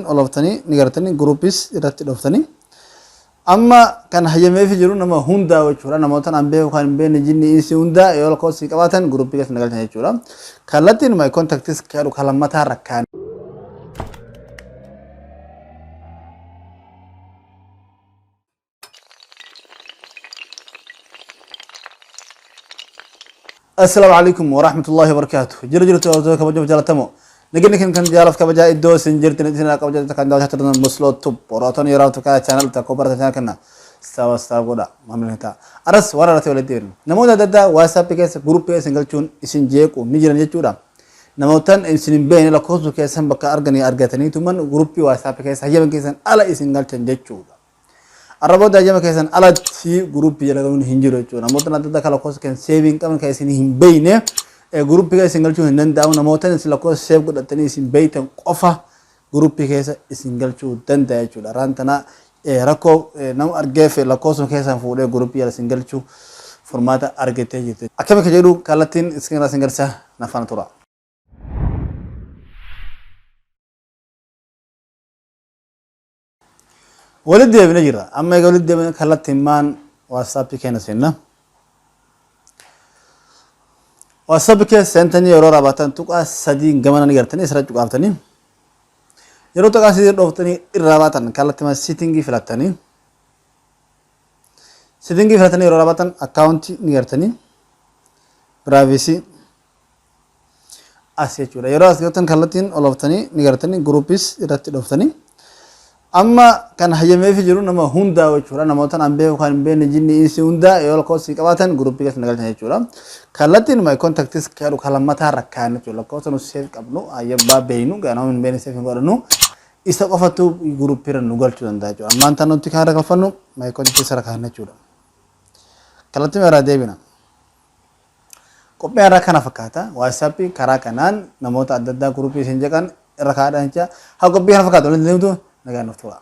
Oloftanii ni gartanii groups irratti dhoftanii amma kan hayyameefi jiru nama hundaa jechuudha. Namoota an beeku kan hin beekne jinni insi hundaa yoo lakkoofsa qabaatan groupii keessa nagalchan jechuudha. Kallattiin my contacts jedhu kan lammataa rakkaan. Assalaamu alaikum warahmatullahi wabarakatuh. Jira jirtu hordoftoota kabajamoo jaalatamoo. Nageenya kan kan jaalaf kabajaa iddoo isin jirtan isin kabajaa kan daawwachaa turtan Musloo Tub. Warroota yeroo tokko channel tokko barata channel kana subscribe godha maamila ta'a. Aras waan irratti walitti deebinu. Namoota adda addaa WhatsApp keessa group keessa galchuun isin jeequ ni jiran jechuudha. Namootaan isin hin beekne lakkoofsa keessan bakka arganii argatanii tuman groupii WhatsApp keessa hayyama keessan ala isin galchan jechuudha. Arra booda hayyama keessan alatti groupii jala galuun hin jiru jechuudha. Namoota adda addaa kan lakkoofsa keessan save hin qabne kan isin hin beekne groupii keessa isin galchuu hin danda'amu. Namoota isin lakkoofsa save godhatanii isin beektan qofa groupii keessa isin galchuu danda'a jechuudha. Arraan tana rakkoo nama argeef lakkoofsa keessan fuudhee groupii jala isin galchuu furmaata argatee jirti. Akkami akka jedhu kallattiin isin irraa isin garsiisa na faana tura. Walitti deebinee jirra. Amma egaa walitti deebinee kallattiin maan WhatsAppii keenya seenna. WhatsAppii keessa seentanii yeroo raabatan tuqaa sadiin gamana ni gartanii asirra cuqaaftanii yeroo tuqaa sadii dhooftanii irraa baatan kallattii settingii filattanii settingii filattanii yeroo raabatan accountii ni gartanii privacy as jechuudha. Yeroo as galtan kallattiin oloftanii ni gartanii groups irratti dhooftanii amma kan hayyameefi jiru nama hundaa jechuudha. Namoota an beeku kan hin beekne jinni insi hundaa yoo lakkoofsa qabaatan groupii keessa nagalchan jechuudha. Kallattiin my contacts jedhu kan lammataa rakkaan jechuudha. Lakkoofsa nu save qabnu ayyabbaa beeknu ganama hin beekne save hin godhannu isa qofatu groupii irra nu galchuu danda'a jechuudha. Ammaan tan nuti kan irra galfannu my contacts irra kaa'anna jechuudha. Kallattiin irraa deebina. Qophii irraa kana fakkaata. WhatsAppii karaa kanaan namoota adda addaa groupii isin jeqan irra kaa'adhaan jecha. Haa qophii kana fakkaatu waliin deemtu nagaan nuuf tura.